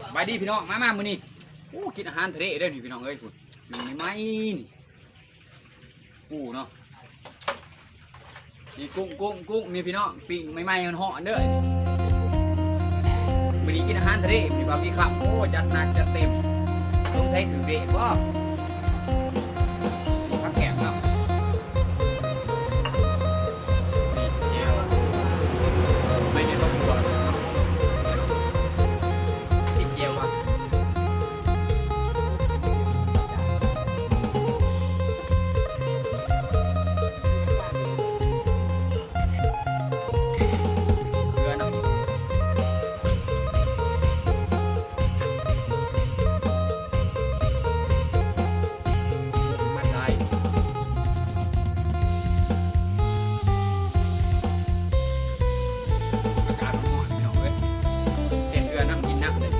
ສະບາຍດີພີ່ນ້ອງ ມາ ມາ ມື້ນີ້ ໂອ້ ກິນອາຫານທະເລເດີ້ນີ້ພີ່ນ້ອງເອີຍ ພຸ້ນ ໃໝ່ໆ ນີ້ ປູເນາະ ນີ້ກຸ້ງ ກຸ້ງ ກຸ້ງ ນີ້ພີ່ນ້ອງ ປີ້ງໃໝ່ໆ ຮ້ອນໆ ເດີ້ ມື້ນີ້ກິນອາຫານທະເລ ມີບາບີຄິວ ໂອ້ ຈັດໜັກຈັດເຕັມ ສົງໄສຖືກເດະບໍ່? ຜັກແກມເນາະ ນີ້ແຈ່ວ ໄປເປັນຄອບຄົວ ຊິມແຈ່ວວ່າ ເກືອນຳ ມັນຫຼາຍ ອາກາດມັນຮ້ອນ ພີ່ນ້ອງເອີຍ ເຮັດເຮືອນຳກິນນຳເດ້. ອ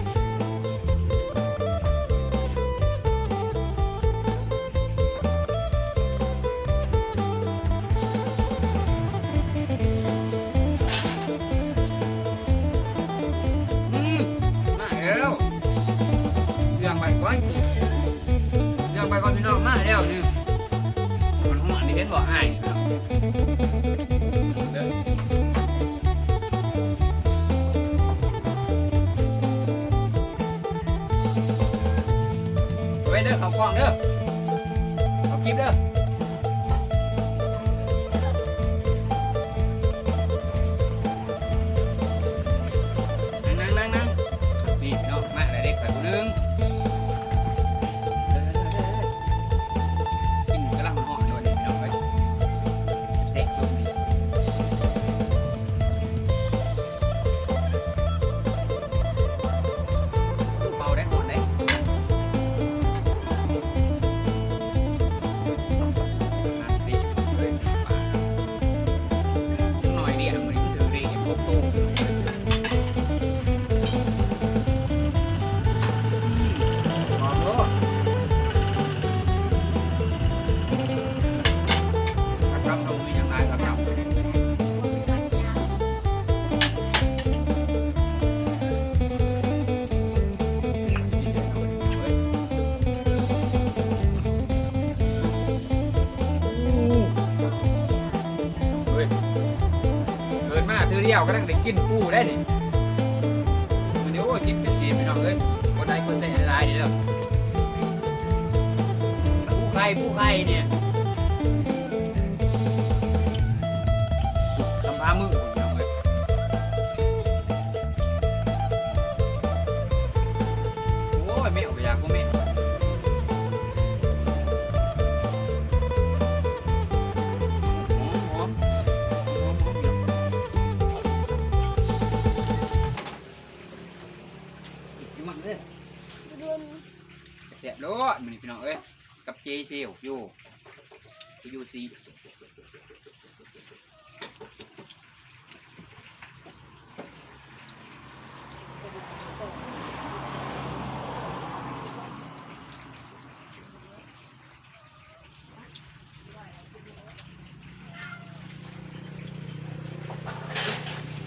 ືມ ມາແລ້ວ ເລື່ອງໄປກ່ອນ ເລື່ອງໄປກ່ອນ ພີ່ນ້ອງ ມາແລ້ວນີ້ ມັນຮ້ອນນີ້ ເຫັນບໍ່ອ້າຍ ເດີ ເອົາໄວ້ເດີ ເຂົ້າກ້ອງເດີ ເຂົ້າກິບເດີ. ນັ່ງໆໆໆ ນີ້ພີ່ນ້ອງ ມາແລ້ວເດ້ ຂ້ອຍຜູ້ໜຶ່ງ ກິນກຳລັງຮ້ອນໆ ໂດດນີ້ພີ່ນ້ອງເອີຍ ແຊບໆ ໂດດນີ້. ເປົ່າໄດ້ ຮ້ອນໄດ້ ໜ້ອຍດຽວ ມື້ນີ້ຖືເດ້ ບໍ່ໂຕ ຫອມໂລດ ປາກຳ ເຮົາມີຫຍັງຫຼາຍ ປາກຳ. ເຮີ້ຍ ເກີດມາເທື່ອດຽວກະໄດ້ກິນປູໄດ້ນີ້ ມື້ນີ້ ໂອ້ຍ ກິນເປັນສິບ ພີ່ນ້ອງເອີຍ ກົດໄລກົດແຊຫຼາຍໆ ເດີ ປູໄຂ່ ປູໄຂ່ນີ້ ກຳພ້າມື້ ພີ່ນ້ອງເອີຍ ໂອ້ຍ ແມວກະຢາກບໍ່ແມວ ຫອມ ຫອມ ຫອມ ຫອມ ຫອມ ມັນເດີ ແຊບໂລດ ມື້ນີ້ ພີ່ນ້ອງເອີຍ ກັບເຈເຈຢູ່ ຢູ່ຊີ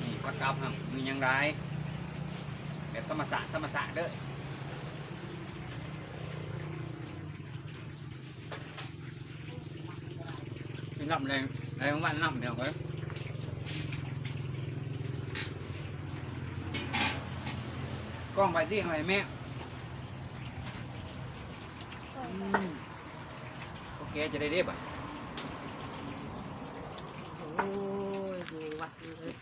ນີ້ ຜັກກາດເຮົາມີຫຍັງຫຼາຍ ແບບທຳມະຊາດ ທຳມະຊາດເດີ. ກິນນ້ຳແລງ ແລງວັນນ້ຳ ພີ່ນ້ອງເອີຍ ກ້ອງໄປຕິ ໃຫ້ແມ່ ອືມ ໂອເຄ ຈະໄດ້ເດ້ບາດ ໂອ້ຍ ແມງວັດເອີຍ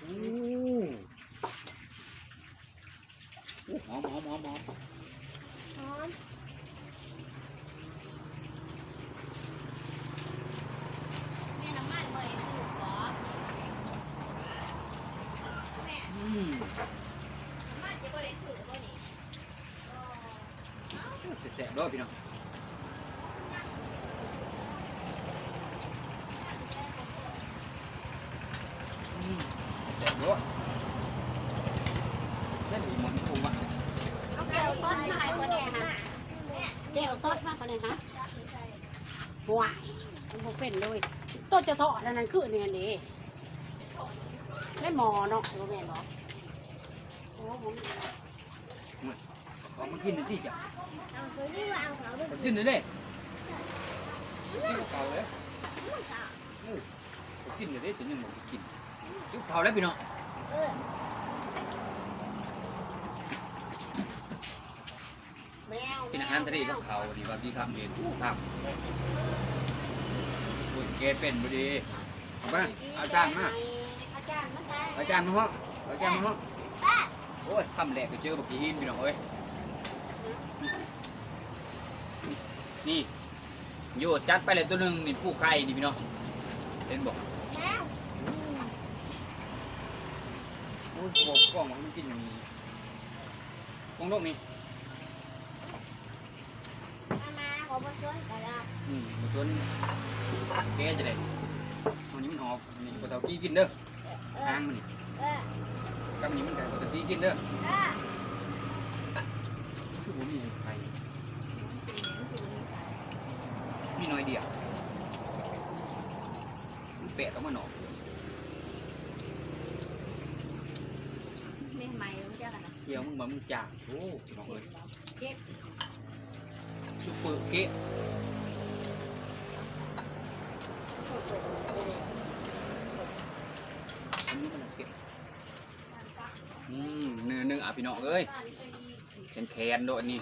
ໂອ້ ຫອມ ຫອມ ຫອມ ຫອມ ຫອມ ແມ່ ນ້ຳມັນບໍ່ໄດ້ຖືກບໍ? ແມ່ ອືມ ນ້ຳມັນຈະບໍ່ໄດ້ຖືກບໍນີ້? ແຊບໆ ເດີພີ່ນ້ອງ ອືມ ແຊບໂລດ ແຊບອີ່ໝໍ້ນີ້ ເອົາແຈ່ວຊອດມາໃຫ້ຂ້ອຍແດ່ຫັ້ນ ແຈ່ວຊອດມາໃຫ້ຂ້ອຍແດ່ຫັ້ນ ຫວາຍ ມັນບໍ່ເປັນເລີຍ ໂຕຈະທອດອັນນັ້ນຄືນີ້ຫັ້ນເດ ໃນໝໍ້ເນາະ ບໍ່ແມ່ນບໍ? ໂອ້ ບໍ່ມີ ອືມ ເອົາມາກິນໜ່ອຍຕິເຈົ້າ. ເອົາຕົວນີ້ມາເອົາເຂົາເບິ່ງ ກິນເລີຍເດ້. ກິນກັບເຂົາເລີຍ. ເອີ ກິນເລີຍເດ້ ຕົວນີ້ມັນບໍ່ກິນ. ກິນເຂົ້າແລ້ວພີ່ນ້ອງ. ເອີ ກິນອາຫານທະເລກັບເຂົ້ານີ້ວ່າຊິຄັກເດ. ໂອ້ ຄັກ. ໂອ້ຍ ແກະເປັນບໍ່ເດ. ເອົາໄປ ເອົາຈານມາ ເອົາຈານມາໃສ່ ເອົາຈານມາເຮາະ ເອົາຈານມາເຮາະ. ໂອ້ຍ ຄຳແລກກໍເຈີບັກຂີ້ຫີນ ພີ່ນ້ອງເອີຍ. ນີ້ ໂຍ ຈັດໄປແລ້ວຕົວໜຶ່ງນີ້ ປູໄຂ່ນີ້ພີ່ນ້ອງ ເຫັນບໍ່? ໂອ້ຍ ບໍ່ກ້ອງວ່າມັນກິນຫຍັງນີ້ ກ້ອງໂລກນີ້. ມາ ມາ ຂໍບໍ່ຊົນກໍໄດ້. ອືມ ບໍ່ຊົນ ແກະຈະໄດ້. ເອົານີ້ມັນອອກ ນີ້ ບໍ່ເທົ່າກີ້ກິນເດີ. ເອີ ຫາງມັນນີ້ ເອີ ກັບອັນນີ້ມັນກໍບໍ່ຕະຕິກິນເດີ. ເອີ ຄືບໍ່ມີໄຂ່ ມັນຊິບໍ່ມີໄຂ່ ມີໜ້ອຍດຽວ ມັນແປດອອກມານອກ. ແມ່ໃໝ່ຮູ້ຈັກກັນນະ ດຽວມຶງວ່າມຶງຈາງ. ໂອ້ ພີ່ນ້ອງເອີຍ ເຈັບ ຊຸບເປີເກະ ອັນນີ້ມັນເກະ. ອືມ ເນື້ອ ເນື້ອ ອາ ພີ່ນ້ອງເອີຍ ແຂນໆ ໂດດນີ້.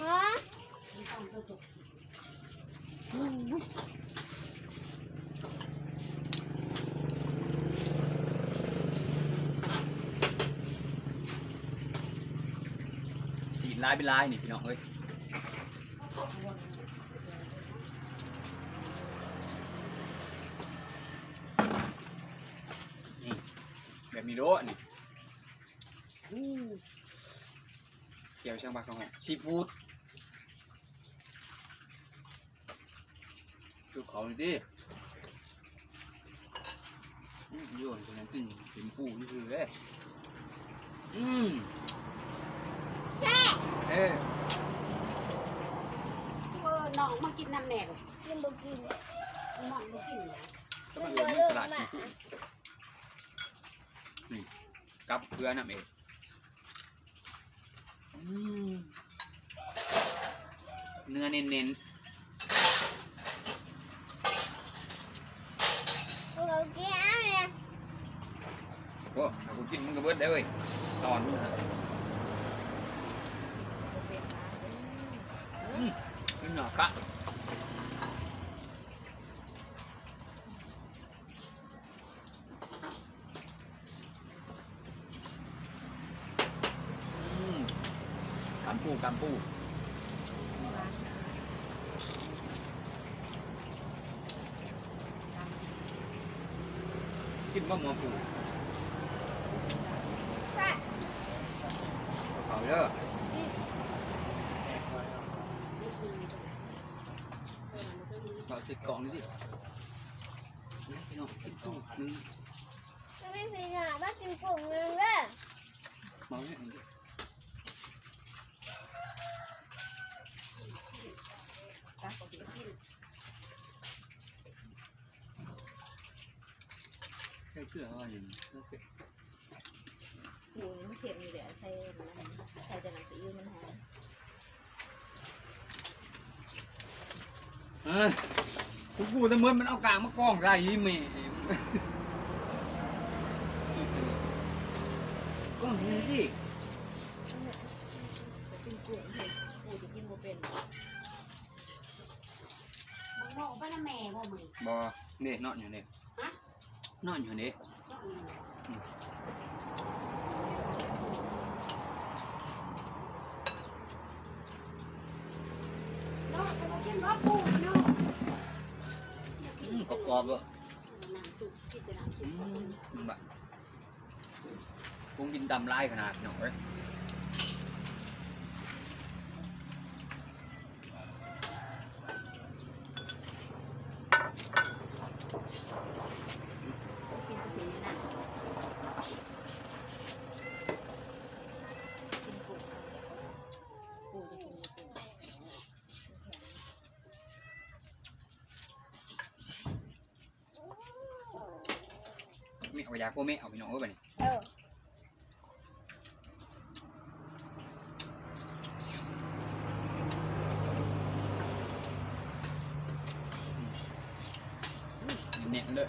ຊີ້ນຫຼາຍເປັນຫຼາຍນີ້ ພີ່ນ້ອງເອີຍ. ນີ້ ແບບນີ້ໂລດນີ້. ອູ້ ແຈ່ວຊ່າງບັກເນາະ ຊີຟູດ ຈຸດເຂົ້ານີ້ຕິ. ອືມ ໂຍນໄປນັ້ນຕິ ເປັນປູຊື່ໆເດ້. ອືມ ແຊບ ເອີ ເອີ ນ້ອງມາກິນນຳແດ່. ມັນບໍ່ກິນ ມັນບໍ່ກິນ ແຕ່ມັນ ເອີ ມັນສະຫຼາດກິນ ນີ້ ກັບເຄືອນຳເອງ. ອືມ ເນື້ອເນັ້ນໆ. ເອົາກິນເອົາແຫຼະ ໂອ້ ເອົາກິນມັນກໍເບິດໄດ້ເວີຍ ຕອນມັນນະ. ອືມ ມັນໜ້າກະ ອືມ ກຳປູ ກຳປູ ກິນບໍ່ໝໍປູ ເຂົ້າເດີ. ເອົາໃສ່ກ່ອງນີ້ຕິ ພີ່ນ້ອງ ກິນຕູ້ໜຶ່ງ. ແມ່ພີ່ນ້ອງ ມາກິນກຸ້ງໜຶ່ງເດີ. ມາແມ່ ໃສ່ເກືອ ເອົາອັນນີ້ ໂອ້ຍ ມັນເຄັມຢູ່ແຫຼະ ໃສ່ອັນນັ້ນ ໃສ່ແຕ່ນ້ຳຊີອິ້ວມັນຫອມ. ເອີ ກູກູແຕ່ໝົດ ມັນເອົາກາງມາກອງໃສ່ອີ່ແມ່ ກອງນີ້ຕິ. ເປັນກຸ້ງເຮັດ ກູຈະກິນບໍ່ເປັນ. ບັກໜໍໄປນຳແມ່ບໍ່ມື້ນີ້? ບໍ່ ນີ້ ນອນຢູ່ນີ້. ຮະ? ນອນຢູ່ນີ້. ອືມ ກອບໆ ເດີ້. ອືມ ມັນບະ ຄົງກິນຕຳຫຼາຍຂະໜາດ ພີ່ນ້ອງເອີຍ. ແມ່ກໍຢາກ ໂອ້ ແມ່ເອົາ ພີ່ນ້ອງເອີຍ ບາດນີ້. ເອີ. ແໜ້ນເລີຍ.